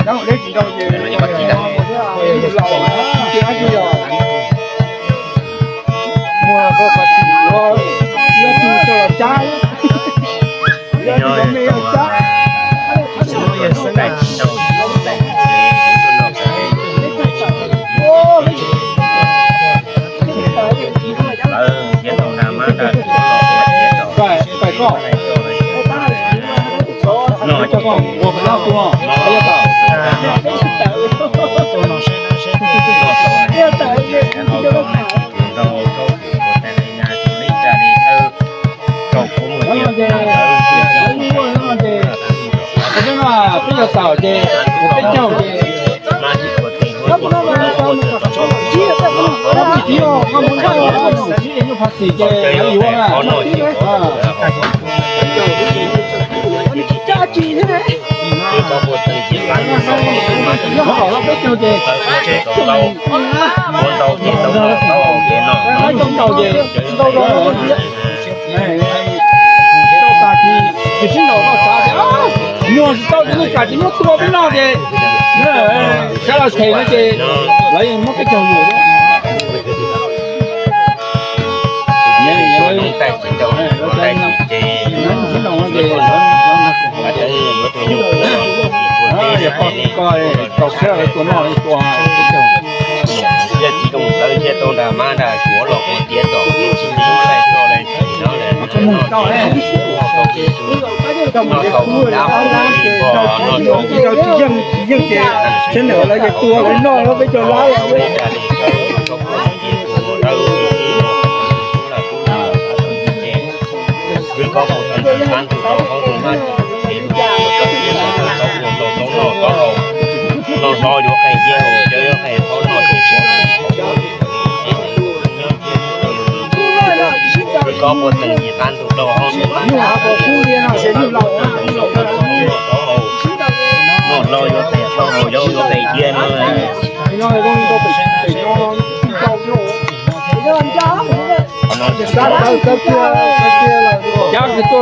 Deb tsis nrau ces laus thiab, tsis ab tsi yog muag rau qhov tsis yuav, yuav tus tso los cab, yuav tus me los cab. Pais koj, ua pais lab tus no, yog tau. Peb yog tau ces kuv peb caug ces, ib yog koj mus ntawm nyuj phas xis ces yuav na. Nyob hauv lub peb caug ces, ntau ces ntau, ntau ces ntau, ntau ces ntau los thiab. Tau tas ces tsis sib ntaus no xav tias muag tsis tau ces nej kam ces muab tua peb noj ces, sawv los them no ces lawv yeej muab peb caug yus thiab. Sib ntaus no ces lawv, yog koj, koj tau khiab lawv tua noj tua peb caug. Yog tsis zoo lawv thiaj tau nrag mab nrag suav los ua tiav tom kev tsis tau lais tso lais tsis no lawm. Noj tau dab, noj tau, tsis yeej ces sab nam lawv ces tua lawv noj lawm peb caug lab lawm. Wb koj mus tag nrho qab ntuj tau qhov ntuj mab tsis tau ces lub tau ua tau tau noj tau haus, noj hlob yuav qee ciaj haus cawv yuav qee qhov noj ces pov tsis tau. Wb koj mus tag nrho qab ntuj tau qhov ntuj mab tsis tau ces lub tau ua tau tau noj tau haus, noj hlob yuav qee qhov haus cawv yuav qee ciaj no. Cab kwv tuaj pem peb tsis nrau li, cab pem peb tsis nrau li. Hais thaum ub yog lawv nyuam lawv nyob no tas, lawv pov. Nim no koj tus zeb, nim no koj tus zeb, nim no yuav tuaj los koj teeb ne yuav tus nyuj kub tau ntuj ris xuas teb, yuav tau mab nrag suav los ces ua tiav txoj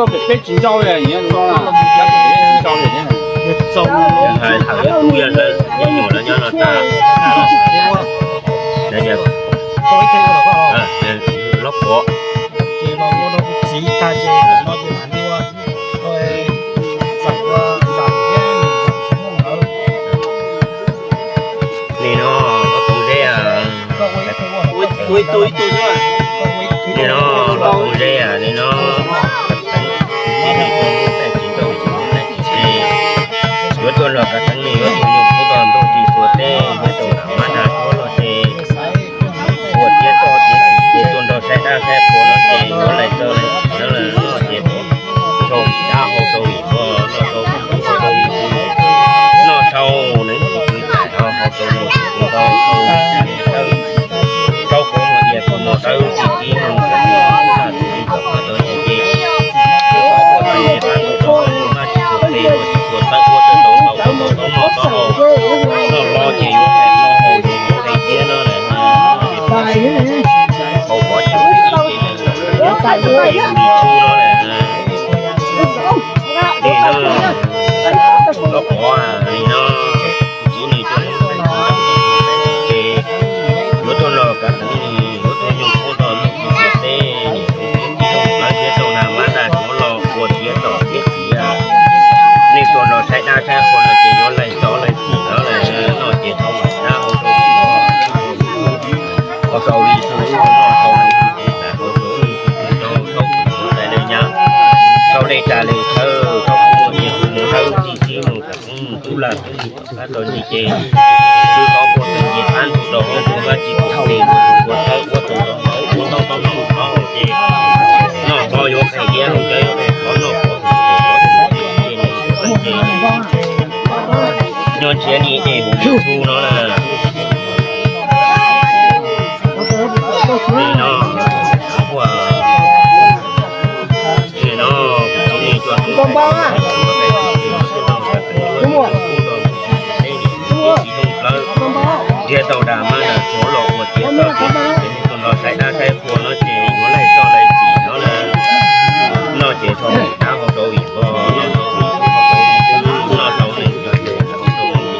tiav txim ces tuaj nrog saib dab saib qhua no ces yuav lais txog lais txim no lawm no ces tau sau dab hau sau vim ko, noj sau vim ko, noj sau neev tsis pw txais no hau sau mus tsis pw tau, sau tsis tau, sau qhuav mus ias kuv mus dawb tsis kib mus, tsis tau tau ces ces tau pom tau ces pab tau tau maj tsis tau tes tsis tau tawb ua tau tau tau tau noj tau haus, noj hlob ces yuav qee noj haus yuav qee ciaj no lawm. Hau pov ces ua ib ces lawm, ua ib tus li txuj no lawm. Li no, koj pov li no, kuv nws coj lub teb ces yuav tuaj los kav teev, yuav tuaj nyuj kub tau ntuj ris xuas teb, nim no tib zoo plawv thiab tau nrag mab nrag suav los ua tiav tom tiav txiv. Nej tuaj los saib dab saib qhua no ces yuav lais txov lais txim no lawm no ces tau dab hau sau vim ko, hau sau li txuj noj hau neeg tsis pw txais hau sau neeg tsis pw tau, tau kuv tais li nyab, tau li ras li thawj, tau kuv mus ces kuv mus dawb tsis kib mus kom koob mus tub laj tub nrig tom qab tau nrig ces, wb koj puag tseem ces pab ntug rau hauv ntug maj tsis pum tes mus tus ua thawj ua tus rau hauv ua tau tau noj hlob ces, noj hlob yuav qee ciaj haus cawv yuav qee qhov noj pov tus ua qhov tus ces nws ces nyob nrhiav li es hu li txuj no na. Nim no, ua, nim no kuv txiv neej coj tus ua, tsis zoo plawv, nrhiav tau nrag mab nrag suav los ua tiav txoj tiav txim, tus nrog saib dab saib qhua no ces yuav laig txoj laig txim no lawm. Noj ces txhob dab hau rau vim ko, noj tau vim ko, noj tau neeg tsis pum txais hau sau neeg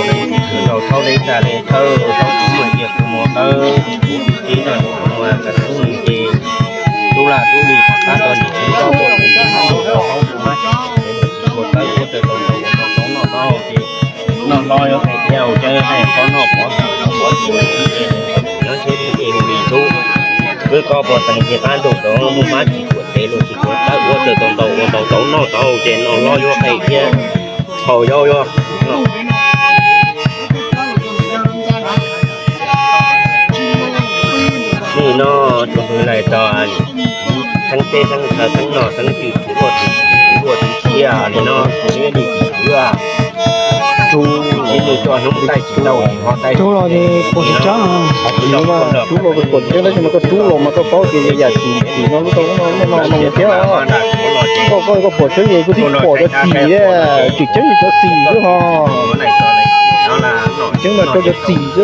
Li cas li thawj tau kuv mus ces kuv mus tawb kuv tib no kuv mus kav tub ces tub laj tub li tom qab tau nim tsis tau ua tus tib qab mus tau hauv tus mab tsis ua tawb ua tawg tau ntau ua tau tau noj tau ces noj hlob yuav hais thiab ua tsaug yuav hais qhov noj pov txhua pov txhua tib ces nyob thiab tib ces hu li tub, wb koj puas teev ces qab ntuj tau mus mab tsis tuam tev los tsis tuam tawb ua tawg tau ntau ua ntau tau noj tau ces noj hlob yuav hais thiab haus yau yuav Nim no tsoom hwv lais tau xeeb teb xeeb chaw xeeb noj xeeb twm, luaj twm, luaj twm thiab li no, nws li tsis hwv, rub tsis tau hnub tais tsis tau ho tais rub los ces puas tsis tseeb, rub los puas tseeb tab sis mas koj rub los mas koj paub tias yam txim txim no lub tau no no no thiab. Koj koj koj puas tseeb es koj twb pom cov txim, tseem ceeb cov txim xwb ho. Tseeb mas rau cov txim xwb.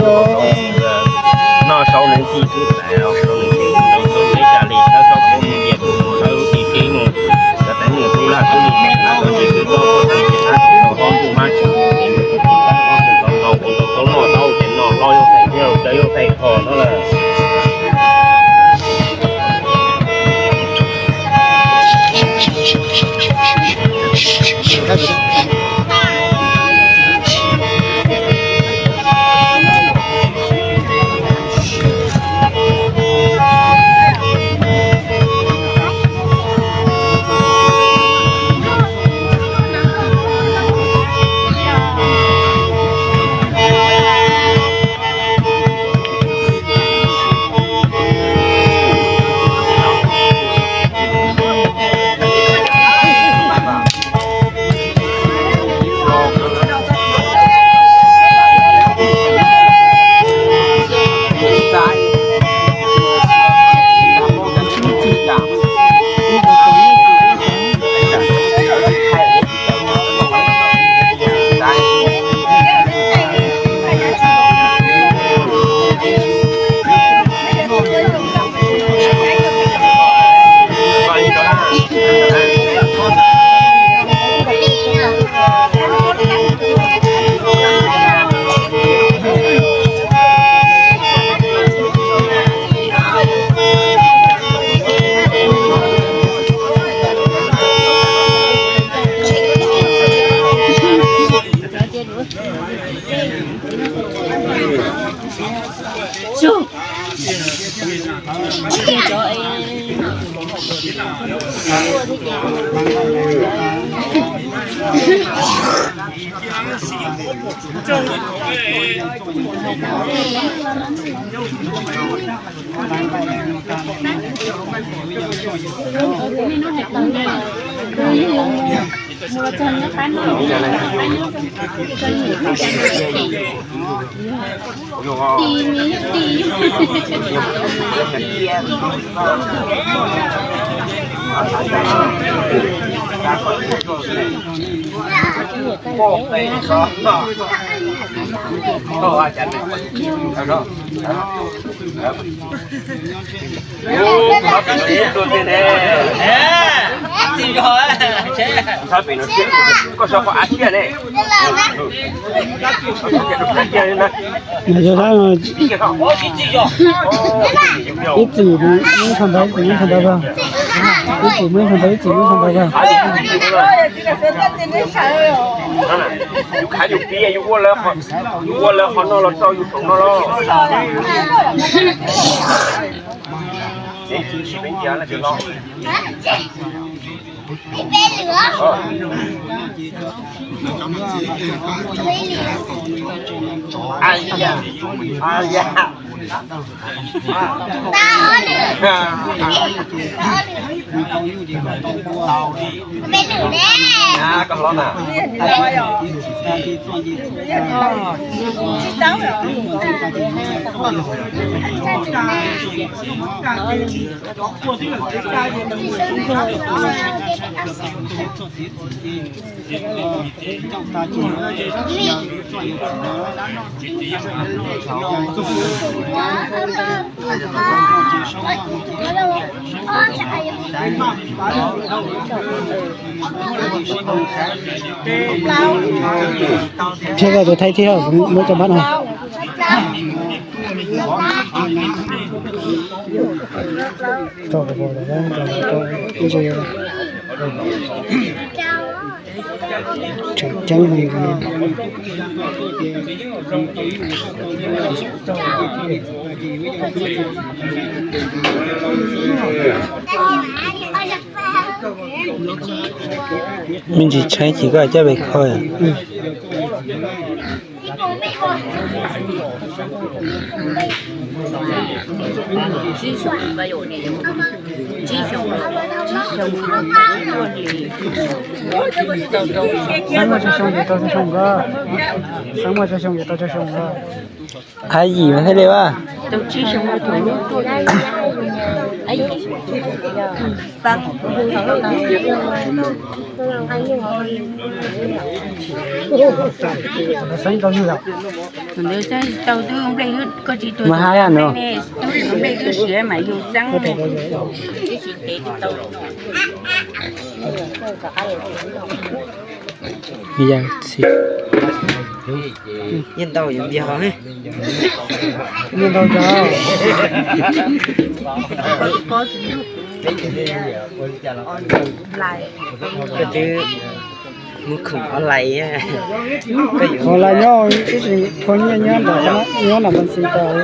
Noj saub neev tij xwb tais saub neev tij, tau tau teb cas li thawb saub kuv mus tias kuv mus thawb tij teb mus, cov teev nws tub laj tub li teb qab tau tsis twb tau tau tau tsis tau tau tau tau tau tau tau noj tau ces noj hlob yuav tais thiab cov yuav tais hos no lawm. Ib txwm muab ib txhais ntawv, ib txwm muab ib txhais ntawv, ib txwm muab ib txhais ntawv. Yus khav yus pib, yus ua lawv, yus ua lawv qhov no los rau yus saum no los. Koj hlob na. Thiab tus thaij thiab muab cov npab no. Tseem ceeb li. Me ntsis tshaib ces koj coj pem kho. Xeeb muaj tsawg xyoo ces tau tsawg xyoo nkawd. Xeeb muaj tsawg xyoo ces tau tsawg xyoo nkawd. Ab yim mas thiaj li as. Mas hab yam no. Yeej ntau yus ntiag ho. Yeej ntau cov. Koj twb mus khoom online, online nyob ib tsis kho nyiaj nyob nram, nyob nram Npas Xis tau.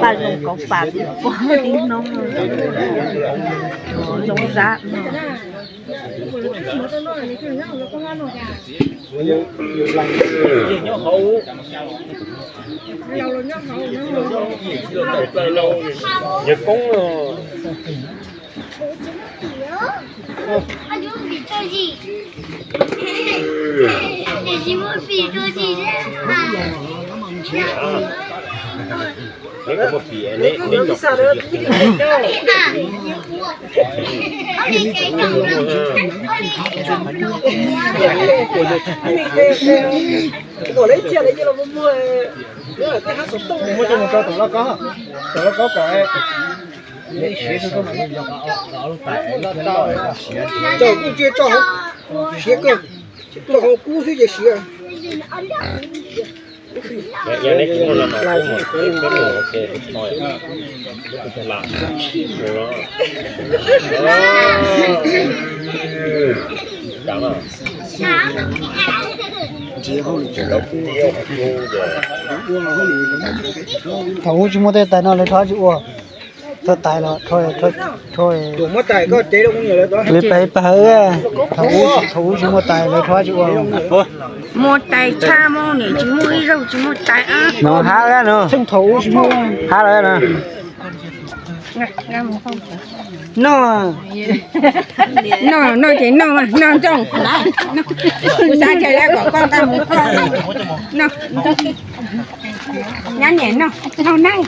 Paj zoo kauv pam pom tib hnub zoo zab. Muab coj mus rau tom lauj kaub, tom lauj kaub kom siav. Coj kuj cia coj siav kawg, coj hauv kub xwb ces siav. Thaum ub tsis muaj tej tais no lawv rov tsis ua. Rho tais los, rho, rho, rho. Li peb pawg, thaum ub, thaum ub tsis muaj tais lawv rov tsis ua. Muaj tais tshaj muaj niam tsis muaj ib zaug tsis muaj tais. No hab no. Thaum ub tsis muaj. Hab lawm no. Noj, noj ces noj, noj ntsooj. Kuv xav chaw lawm kom koj nqa mus kho. Noj, nyob niam noj, noj neej.